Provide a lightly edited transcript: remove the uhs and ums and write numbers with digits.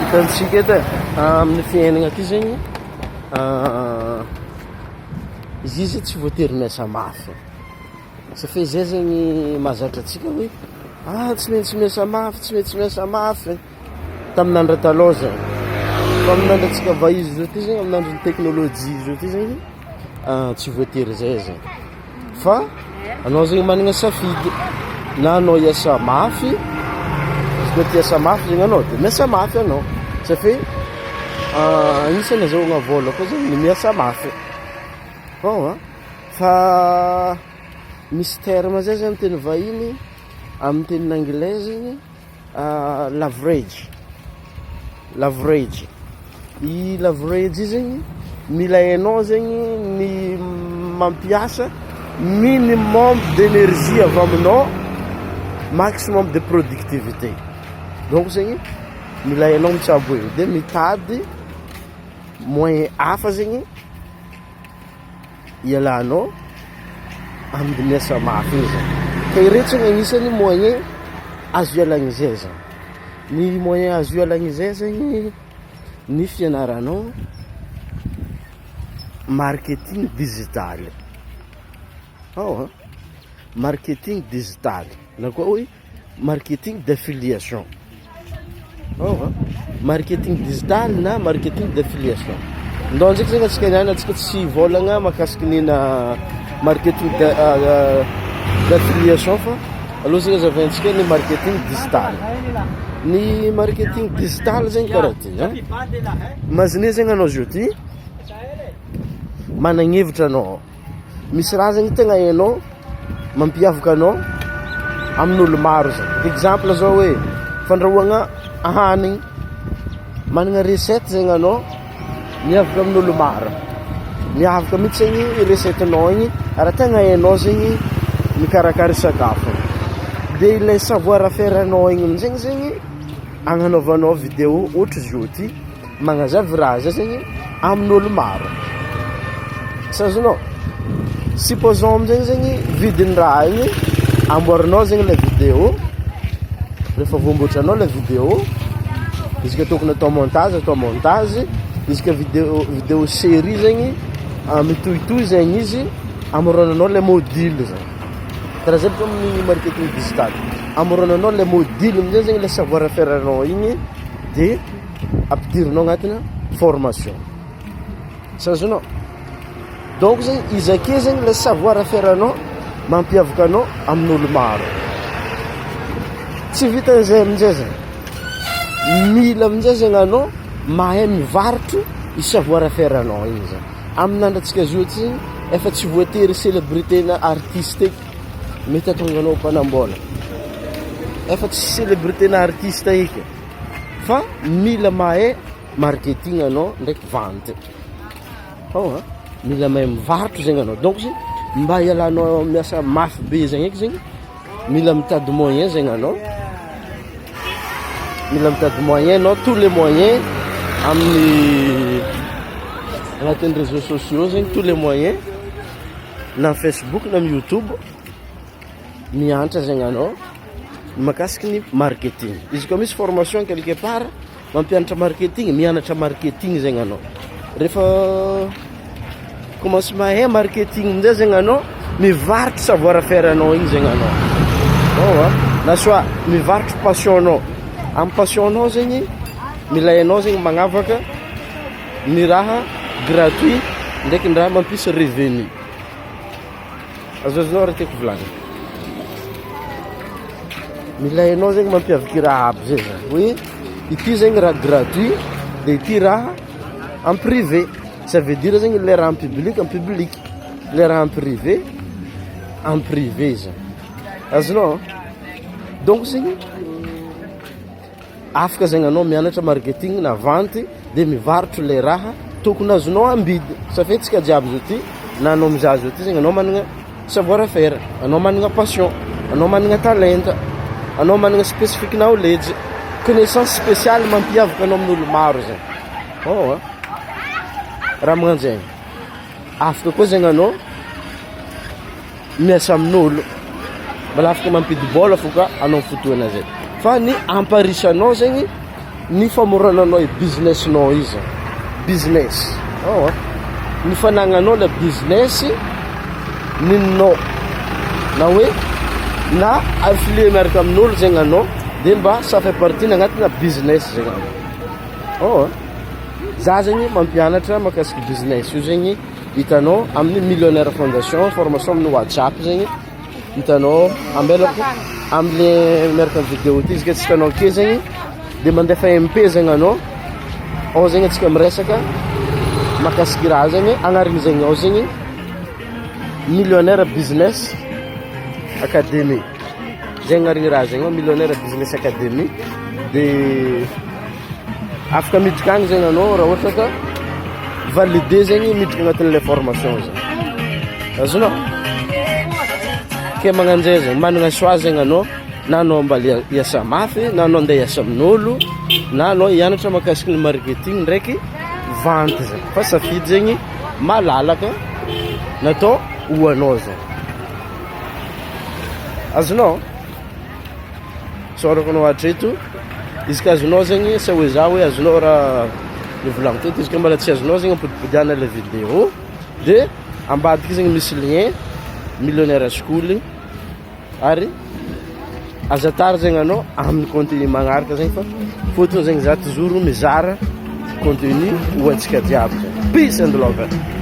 Hitantsika eto e, amin'ny fiainana ty zegny izy io zay tsy voatery miasa mafy, satria zay zegny mahazatra antsika hoe ah tsy maintsy miasa mafy, tsy maintsy miasa mafy, tamin'ny andro taloha zany, fa amin'ny androntsika vahiny zao ty zegny, amin'ny andron'ny teknôlôjia zao ty zegny tsy voatery zay zegny. Fa anao zegny magnana safidy na anao hiasa mafy, izy koa te hiasa mafy zegny anao de miasa mafy anao satria agnisan'ny azahoagna vôla koa zegny ny miasa mafy, ao an, fa misy terme zay zany teny vahiny amin'ny tenin'anglais zegny. Leverage, leverage, i leverage io zegny mila hainao zegny ny mampiasa minimum d'energie avy aminao maximum de productivité, donc zegny mila hainao mitsabo io de mitady moyen hafa zegny ialanao amin'ny miasa mafy iny zany, ka ireto zany agnisan'ny moyen azo ialagna izay zany, ny moyen azo ialagna izay zany ny fianaranao marketing digital, ao an, marketing digital na koa hoe marketing d'affiliation, ao an, marketing digital na marketing d'affiliation, ndao ndraiky zegny antsika niany antsika tsy hivôlagna mahakasiky ny na marketing d'affiliation fa aleo zegny azavaintsika ny marketing digital, ny marketing digital zegny karaha ty an, imaginez zegny anao zao ty managna hevitra anao. Misy raha zegny tegna hainao mampiavaka anao amin'olo maro zay, exemple zao hoe fandrahoagna hanigny, magnana recette zegny anao miavaka amin'olo maro, miavaka mihitsy zegny recette-nao igny ary tegna hainao zegny mikarakara sakafo, de ilay savoir faire anao igny amizegny zegny agnanaovanao video ohatry zao ty. Magnazava raha zay zegny amin'olo maro, tsy azonao? Supposons amizay zegny vidin'ny raha igny amboarinao zegny le video, rehefa voamboatranao le video, izy ka tokony atao montage atao montage, izy ka video video serie zegny mitohitohy zegny izy amoronanao le module zany, karaha zay bôka amin'ny marketing digital, amoronanao le module amizay zegny le savoir faire anao igny de. Ampidirinao agnatina formation, tsy azonao? Donc zegny izy ake zegny le savoir faire anao mampiavaka anao amin'olo maro, tsy vitan'izay aminjay zany, mila aminjay zegny anao mahay mivarotro i savoir faire anao igny zany, amin'ny androntsika zao ty zegny efa tsy voatery celebrité na artiste eky mety ahatonga anao mpanam-bôla, efa tsy celebrité na artiste eky. Fa mila mahay marketing anao ndraiky vente, ao an, mila mahay mivarotra zegny anao, donc zegny mba hialanao miasa mafy be zegny eky zegny mila mitady moyen zegny anao, mila mitady moyen anao, tous les moyens amin'ny agnatin'ny réseaux sociaux zegny tous les moyens na facebook na amy youtube. Miantra zegny anao mahakasiky ny marketing, izy koa misy formation quelque part mampianatra marketing, mianatra marketing zegny anao, rehefa commence mahay marketing amizay zegny anao mivarotro savoir faire anao igny zegny anao, ao na soit mivarotro passion anao, amy passion anao zegny mila hainao zegny magnavaka ny raha gratuit ndraiky ny raha mampisy revenu. Azonazonao raha tiako volagnina. Mila hainao zegny mampiavaky raha aby zay zany hoe ity zegny raha gratuit de ity raha en privé, ça veut dire zegny le raha en public en public, le raha en privé en privé zany, azonao? Donc zegny. Afaka zegny anao mianatra marketing na vente de mivarotro le raha tokony azonao ambidy, satria antsika jiaby zao ty na anao mizaha zao ty zegny anao managna savoir faire, anao managna passion, anao managna talenta, anao managna specific knowledge, connaissance spéciale mampiavaka anao amin'olo maro zegny, ao an, raha magnanjegny, afaka koa zegny anao. Miasa amin'olo, mbola afaka mampidi-bôla fô ka anao fotoana zay, fa ny amparisanao zegny. Ny famoronanao i business-nao io zany, business, ao an, ny fanagnanao le business ninonao na hoe na affilié miaraka amin'olo zegny anao de mba ça fait partie ny agnatina business zegny anao, ao an, za zegny mampianatra mahakasiky business io zegny hitanao amin'ny millionnaire fondation formation amin'ny whatsapp zegny. Hitanao ambelako amle miaraka am video ty izy ka tsy hitanao ake zegny de mandefa MP zegny anao ao zegny antsika miresaka mahakasiky raha zegny agnariny zegny ao zegny millionnaire business academy zegny agnariny raha zegny ao millionnaire business academy de Afaka miditra agny zegny anao raha ohatra ka validé zegny miditra agnatin'le formation zegny. Azonao? Ke magnano zay zegny, managna choix zegny anao na anao mbala hiasa mafy na anao andeha hiasa amin'olo na anao hianatra mahakasiky ny marketing ndraiky vente zegny fa safidy zegny malalaka natao ho anao zegny. Azonao? Tsaorako anao hatreto, izy ka azonao zegny asa hoe za hoe azonao raha nivolagniko teto, izy ka mbola tsy azonao zegny ampodipodiana le video de ambadika zegny misy lien millionnaire school ary aza tara zegny anao amin'ny contenu magnaraka zegny fa fôtony zegny za toujours mizara contenu ho antsika jiaby, peace and love.